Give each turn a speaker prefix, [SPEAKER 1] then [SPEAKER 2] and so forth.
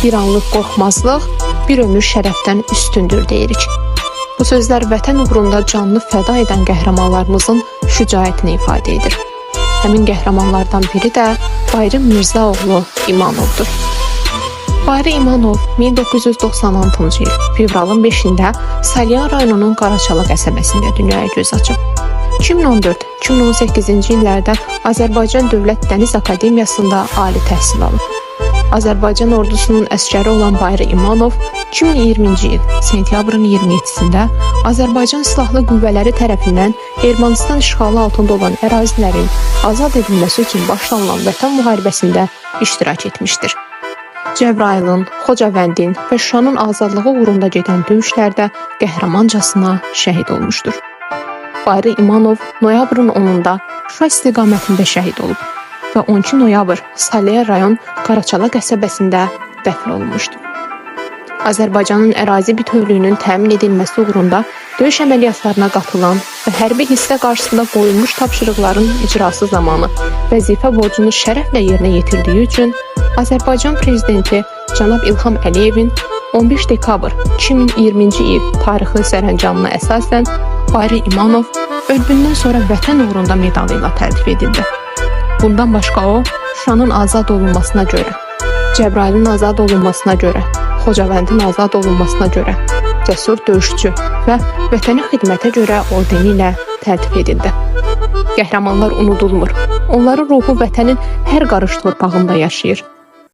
[SPEAKER 1] Bir anlıq qorxmazlıq, bir ömür şərəfdən üstündür deyirik. Bu sözlər vətən uğrunda canını fəda edən qəhrəmanlarımızın şücaətini ifadə edir. Həmin qəhrəmanlardan biri də Bayram Mirzaoğlu İmanovdur. Bayram İmanov 1996-cı il fevralın 5-də Salyan rayonunun Qaraçala qəsəbəsində dünyaya göz açıb. 2014-2018-ci illərdə Azərbaycan Dövlət Dəniz Akademiyasında ali təhsil alıb. Azərbaycan ordusunun əsgəri olan Bayram İmanov 2020-ci il sentyabrın 27-sində Azərbaycan Silahlı Qüvvələri tərəfindən Ermənistan işğalı altında olan ərazilərin azad edilməsi üçün başlanılan Vətən müharibəsində iştirak etmişdir. Cəbrayılın, Xocavəndin və Şuşanın azadlığı uğrunda gedən döyüşlərdə qəhrəmancasına şəhid olmuşdur. Bayram İmanov noyabrın 10-da Şuşa istiqamətində şəhid olub və 12 noyabr Salyer rayon Qaraçala qəsəbəsində dəfn olunmuşdur. Azərbaycanın ərazi bütövlüyünün təmin edilməsi uğrunda döyüş əməliyyatlarına qatılan və hərbi hissə qarşısında qoyulmuş tapşırıqların icrası zamanı vəzifə borcunu şərəflə yerinə yetirdiyi üçün Azərbaycan prezidenti cənab İlham Əliyevin 15 dekabr 2020-ci il tarixli sərəncamına əsasən Bayram İmanov ölümündən sonra Vətən uğrunda medalı ilə təltif edildi. Bundan başqa o, Şuşanın azad olunmasına görə, Cəbrayılın azad olunmasına görə, Xocavəndin azad olunmasına görə, cəsur döyüşçü və vətənə xidmətə görə ordeni ilə təltif edildi. Qəhrəmanlar unudulmur. Onların ruhu vətənin hər qarış torpağında yaşayır.